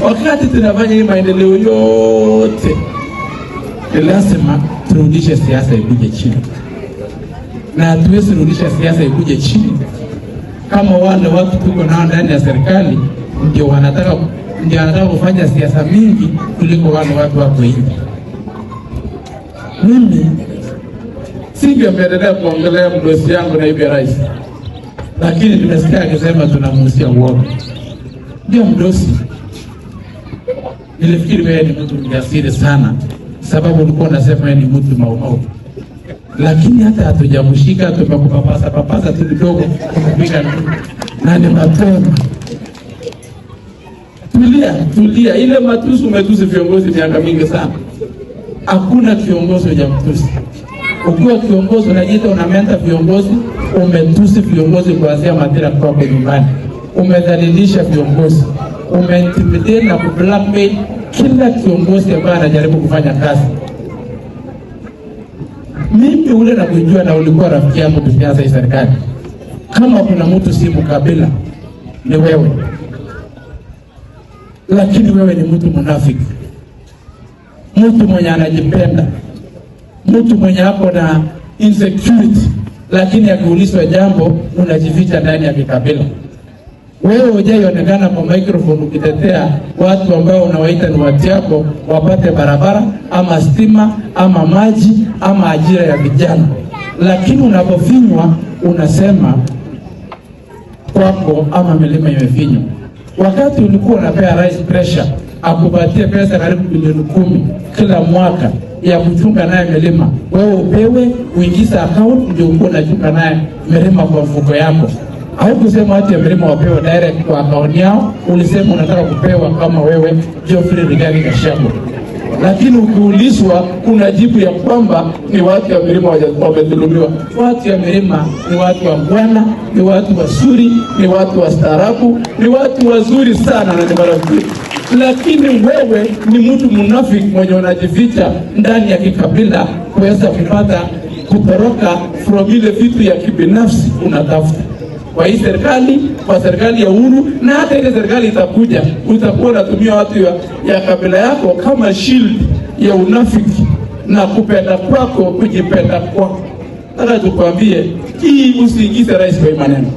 Wakati tunafanya hii maendeleo yote, ni lazima turudishe siasa ikuje chini, na hatuwezi rudisha siasa ikuje chini kama wale watu tuko nao ndani ya serikali ndio wanataka kufanya siasa mingi kuliko wale watu wako nje. Mimi singependelea kuongelea mdosi yangu naibu ya rais, lakini nimesikia akisema tunamuuzia uoga. Ndio mdosi, nilifikiri wewe ni mtu mjasiri sana, sababu ulikuwa unasema wewe ni mtu maumau, lakini hata hatujamshika, tumekupapasa papasa tu kidogo, kupiga na ni mapema. Tulia, tulia. Ile matusi umetusi viongozi miaka mingi sana, hakuna kiongozi hujamtusi. Ukiwa kiongozi unajiita unamentor viongozi, umetusi viongozi kuanzia Mathira kwako nyumbani, umedhalilisha viongozi, umeintimidate na kublackmail kila kiongozi ambaye anajaribu kufanya kazi. Mimi ule nakujua na ulikuwa rafiki yangu tukianza hii serikali. Kama kuna mtu si mkabila ni wewe, lakini wewe ni mtu munafiki, mtu mwenye anajipenda, mtu mwenye ako na insecurity, lakini akiulizwa jambo unajificha ndani ya kikabila. Wewe hujaionekana kwa microphone ukitetea watu ambao unawaita ni watu yako wapate barabara ama stima ama maji ama ajira ya vijana, lakini unapofinywa unasema kwako ama milima imefinywa. Wakati ulikuwa unapea rais pressure akupatie pesa karibu bilioni 10 kila mwaka ya kuchunga naye milima, wewe upewe uingize account ndio ukuwa unachunga naye milima kwa mfuko yako. Haukusema watu ya milima wapewe direct kwa account yao, ulisema unataka kupewa kama wewe Geoffrey Rigathi Gachagua. Lakini ukiulizwa unajibu ya kwamba ni watu ya milima wamedhulumiwa. Watu ya milima ni watu waungwana, ni watu wazuri, ni watu wastaarabu, ni watu wazuri sana na ni marafiki. Lakini wewe ni mtu mnafiki mwenye unajificha ndani ya kikabila kuweza kupata kutoroka from ile vitu ya kibinafsi unatafuta kwa hii serikali, kwa serikali ya Uhuru na hata ile serikali itakuja, utakuwa unatumia watu ya kabila yako kama shield ya unafiki na kupenda kwako, kujipenda kwako. Nataka tukwambie hii, usiingize rais kwa hii maneno.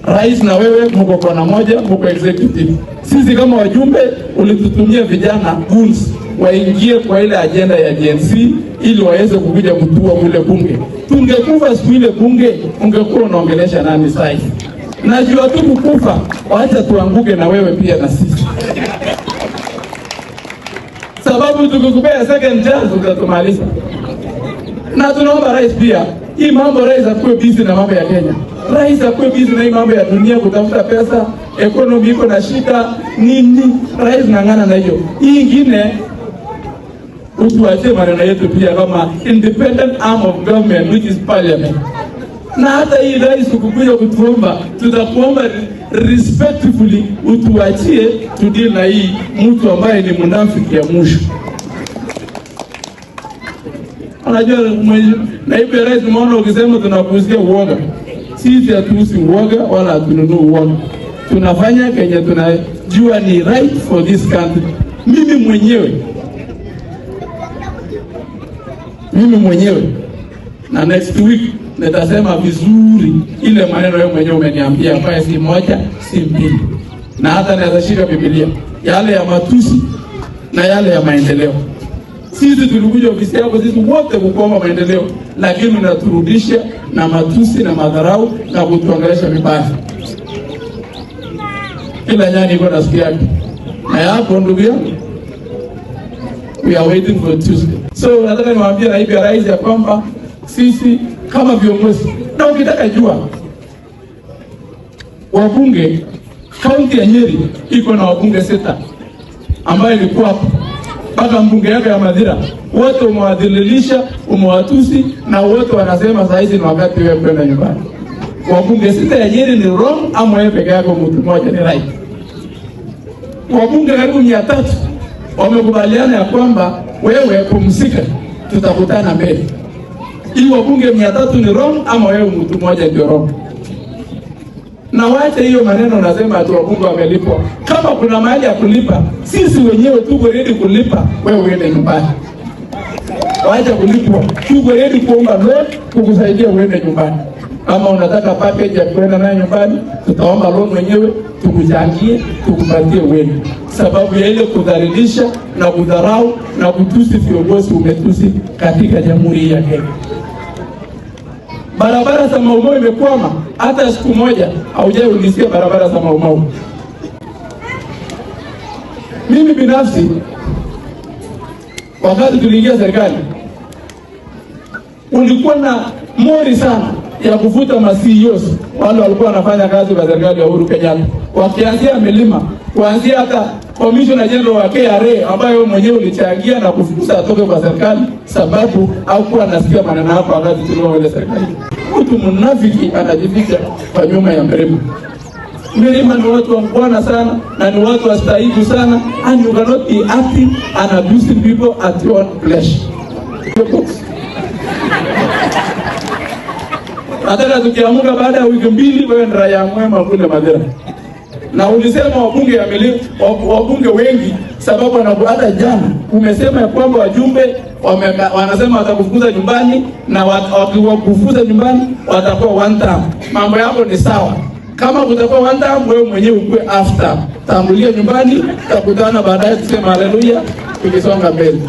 Rais na wewe mko kona moja, mko executive. Sisi kama wajumbe ulitutumia vijana goons waingie kwa ile agenda ya Gen Z ili waweze kukuja kutua mule bunge. Tungekufa siku ile bunge, ungekuwa unaongelesha nani sasa? Najua tu kukufa, wacha tuanguke na wewe pia na sisi, sababu tukikupea second chance utatumaliza. Na tunaomba rais pia, hii mambo rais akuwe busy na mambo ya Kenya. Rais akuwe busy na hii mambo ya dunia, kutafuta pesa, economy iko na shida nini, rais ng'ang'ana na hiyo. Hii ingine utuachie maneno yetu pia kama independent arm of government, which is parliament. Na hata hii rais ukikuja kutuomba, tutakuomba respectfully utuachie tudeal na hii mtu ambaye ni mnafiki ya mwisho. Unajua naibu ya rais, umeona ukisema tunakuuzia uoga. Sisi hatuuzi uoga wala hatununui uoga. Tunafanya kenye tunajua ni right for this country. Mimi mwenyewe na next week nitasema vizuri ile maneno wewe mwenyewe umeniambia, ambaye si moja si mbili, na hata naweza shika Biblia, yale ya matusi na yale ya maendeleo. Sisi tulikuja ofisi yako sisi wote kukuomba maendeleo, lakini unaturudisha na matusi na madharau na kutuongelesha vibaya. Kila nyani iko na siku yake, na yako ndugu yangu, we are waiting for Tuesday. So nataka niwaambie naibu ya rais ya kwamba sisi kama viongozi, na ukitaka jua wabunge, kaunti ya Nyeri iko na wabunge sita ambayo ilikuwa hapo mpaka mbunge yake ya Mathira, wote umewadhalilisha, umewatusi na wote wanasema saa hizi ni wakati wewe kwenda nyumbani. Wabunge sita ya Nyeri ni wrong ama wewe peke yako mtu mmoja ni right? Wabunge karibu 300 wamekubaliana ya kwamba wewe pumzika, tutakutana mbele. Hii wabunge 300 ni wrong ama wewe mtu mmoja ndio wrong? Na Na wache hiyo maneno unasema ati wabunge wamelipwa. Kama kuna mahali ya kulipa, sisi wenyewe tuko ready kulipa, wewe uende nyumbani. Wacha kulipwa, tuko ready kuomba loan kukusaidia uende nyumbani. Kama unataka package ya kuenda nayo nyumbani, tutaomba loan wenyewe tukuchangie, tukupatie uende, sababu ya ile kudhalilisha na kudharau na kutusi viongozi umetusi katika Jamhuri ya Kenya. Barabara za Maumau imekwama, hata siku moja haujaulizia barabara za Maumau. Mimi binafsi wakati tuliingia serikali ulikuwa na mori sana ya kufuta ma CEOs wale walikuwa wanafanya kazi kwa serikali ya Uhuru Kenyatta, wakianzia milima, kuanzia hata Commissioner General wa KRA ambaye wewe mwenyewe ulichangia na kufukuza atoke kwa serikali, sababu hakuwa anasikia maneno yako wakati tulikuwa ile serikali. Mtu mnafiki anajificha kwa nyuma ya mlima. Milima ni watu waungwana sana na ni watu wastaahibu sana, and you cannot be acting and abusing people at your own pleasure. Nataka tukiamuka baada ya wiki 2, wewe ni raia mwema kule Mathira. Na ulisema wabunge ya milima, wabunge wengi sababu hata jana umesema ya kwamba wajumbe wanasema watakufukuza nyumbani na wakiwakufukuza nyumbani watakuwa one term. Mambo yako ni sawa. Kama kutakuwa one term, wewe mwenyewe ukue after. Tangulia nyumbani, tutakutana baadaye tuseme haleluya tukisonga mbele.